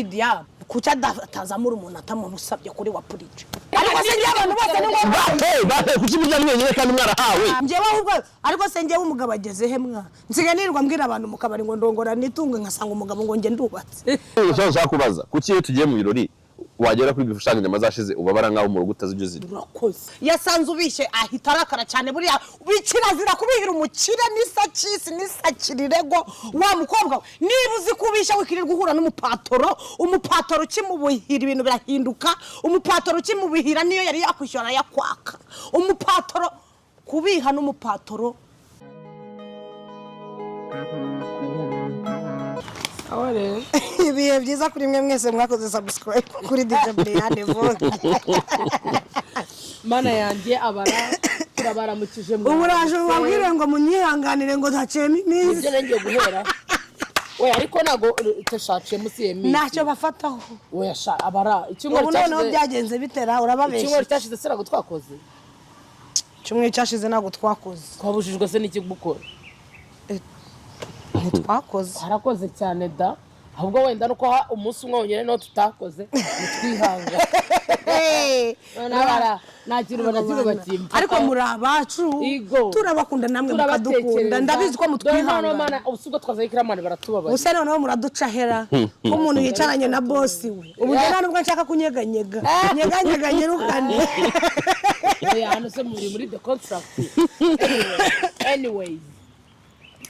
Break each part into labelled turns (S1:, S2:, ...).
S1: Media, kuki atazamura umuntu atamumusabye kuri wa purije? Ariko se njye abantu bose ni ngombwa?
S2: Bahe bahe, kuki murya mwenyine kandi mwarahawe?
S1: Njyewe ahubwo, ariko se njyewe umugabo ageze he mwa? Nsigaye nirirwa mbwira abantu mu kabari ngo ndongora nitunge, nkasanga umugabo ngo njye ndubatse.
S2: Ikibazo nshaka kubaza: kuki iyo tugiye mu birori wagera kuri buffet usanga inyama zashize, ubabara nk'aho mu rugo utazi ibyo zirya?
S1: Urakoze. Yasanze ubishye ahita arakara cyane. Buriya kirazira kubihira umukire n'isakisi n'isakirirego. Wa mukobwa we, niba uzi kubishya, wikirirwa uhura n'umupatoro. Umupatoro ukimubuhira ibintu birahinduka. Umupatoro ukimubuhira, niyo yari yakwishyura arayakwaka. Umupatoro, kubiha n'umupatoro.
S3: Aho rero.
S1: Ibihe byiza kuri mwe mwese mwakoze subscribe kuri DJ Brian Vogue.
S3: Mana yanjye, abara turabaramukije.
S1: Ubu uraje ubabwire ngo munyihanganire, ngo ntaciyemo iminsi.
S3: Ibyo ngiye guhera we, ariko ntabwo teshaciyemo usiye minsi.
S1: Ntacyo bafataho.
S3: We sha, abara icyumweru
S1: Ubu noneho
S3: cyashize.
S1: Byagenze bitera
S3: Icyumweru
S1: urababeshya.
S3: cyashize se ntabwo twakoze?
S1: Icyumweru cyashize ntabwo twakoze.
S3: Twabujijwe se n'iki gukora?
S1: Ntitwakoze.
S3: Twarakoze cyane da. Ahubwo wenda nuko umunsi umwe wonyine niwo tutakoze, nitwihanga. Nabara nta kintu na kimwe bakimfata.
S1: Ariko muri abacu.
S3: Igo.
S1: Turabakunda namwe mukadukunda.
S3: Turabatekereza.
S1: Ndabizi ko
S3: Dore noneho
S1: mutwihangana.
S3: Mana, ubu si ubwo twazanye Kiramani, baratubabaye.
S1: Gusa noneho muraduca hera ko umuntu yicaranye na bosi we. Ubu njye nta nubwo nshaka kunyeganyega, nyeganyega nyirukane.
S3: Oya, hano se muri the contract. Anyways,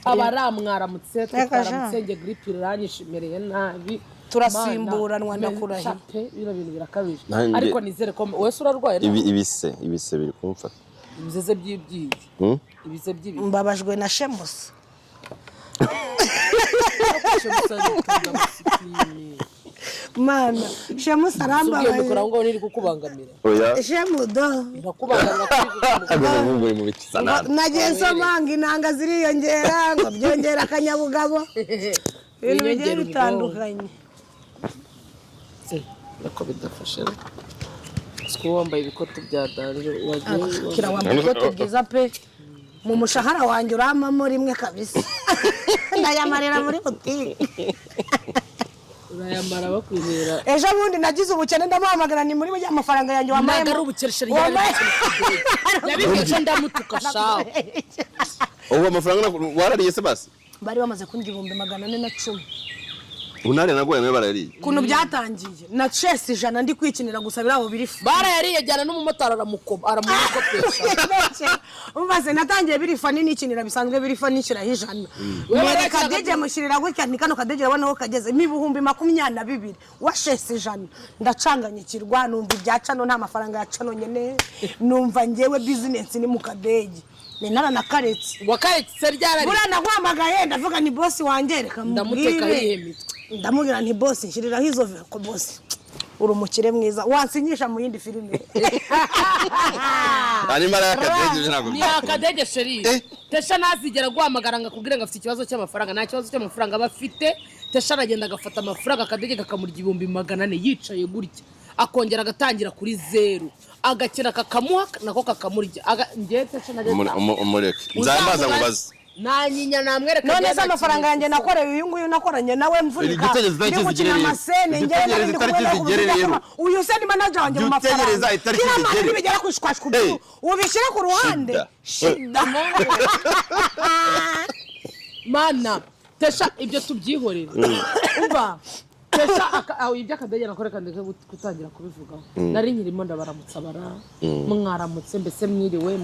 S3: abara mwaramutse, twaramutse. Nge grippe iranyishimereye nabi.
S1: Turasimburanwa,
S3: Mana,
S1: ndakurahiye.
S3: pe, bino bintu birakabije.
S2: Nanjye-
S3: Ariko nizere ko wese urarwaye.
S2: Ibise biri kumfata.
S3: Ibizeze by'ibyiyi.
S2: Hmm?
S3: Ibize by'ibi.
S1: Mbabajwe na Shemusi. Mana, Shemusi
S3: Ubwiye
S1: arambabaje.
S3: Mikoro aho ngaho ntiri kukubangamira?
S2: Oya.
S1: Shemudo.
S3: Irakubangamira kuri
S2: Ageze nk'ubwo mu biti sanana.
S1: Nagiye nsoma ngo inanga ziriyongera, ngo byongera akanyabugabo, ibintu bigiye
S3: Wiyongera ubwonko.
S1: bitandukanye.
S3: Ariko bidafashe siko wambaye ibikoto bya danger wagiye.
S1: Kira, wambaye ikote byiza pe. Mu mushahara wanjye uramamo rimwe kabisa, ndayamarira muri butike.
S3: Urayamara bakwihera.
S1: Ejo bundi nagize ubukene, ndamuhamagara, ni muri ya mafaranga yanjye wambaye.
S3: Ntabwo ari ubukene,
S1: Wambaye.
S3: Yabibwiye ndamutuka shawe.
S2: Ubu amafaranga warariye se basi?
S1: Bari bamaze kundya 410,000.
S2: Ubu ntariye naguye nawe barariye.
S1: Ukuntu byatangiye, na chess 100 ndi kwikinira gusa birabo biri fu.
S3: Barayariye, jyana n'umumotari aramukopa, aramukopesha.
S1: Umva se, natangiye biri funny, nikinira bisanzwe biri funny, nishyiraho 100, mwereka kadege, mushyirira gutya, ni kano kadege, urabona aho kageze, ni 22,000 wa chess 100. Ndacanganyikirwa, numva ibya cano, nta mafaranga ya cano nyene. Numva ngewe business ni mu kadege, ni naranakaretse.
S3: Wakaretse ryarari?
S1: Buriya naguhamagaye, ndavuga ni bosi wanjye, reka
S3: Ndamuteka.
S1: mubwire.
S3: Yihe mitwe?
S1: Ndamubwira nti: "Bosi, nshyiriraho izo ko bosi uri umukire mwiza, wansinyisha mu yindi filime."
S2: Hanyuma ari akadege, ibyo ntabwo
S3: Ni akadege chéri. Tesha ntazigera guhamagara ngo akubwire ngo afite ikibazo cy'amafaranga. Nta kibazo cy'amafaranga aba afite. Tesha aragenda agafata amafaranga, akadege kakamurya 400,000 yicaye gutya, akongera agatangira kuri zeru, agakina kakamuha, nako kakamurya. Njye Tesha najya
S2: Umureke, nzambaza mubaze.
S3: Nanyinya namwereka.
S1: None se amafaranga yanjye nakorewe uyu nguyu nakoranye nawe mvunika,
S2: Igitekerezo itariki
S1: ndi gukina
S2: zigere rero.
S1: amasene, njyewe nari ndi kumwe
S2: Igitekerezo
S1: no
S2: itariki zigere rero.
S1: Uyu se ni manager wanjye mu
S2: Jya utegereza
S1: mafaranga.
S2: itariki
S1: Kiriya mani
S2: zigere.
S1: nibigera ku ishwashwa
S2: Hey.
S1: ubishyire ku ruhande.
S2: Shida.
S1: Shida.
S3: Mana, Tesha ibyo tubyihorere. Umva Tesha, aho iby'akadege nako reka ndeke gutangira kubivugaho. Nari nkirimo ndabaramutsa. Bara mwaramutse mbese, mwiriwe.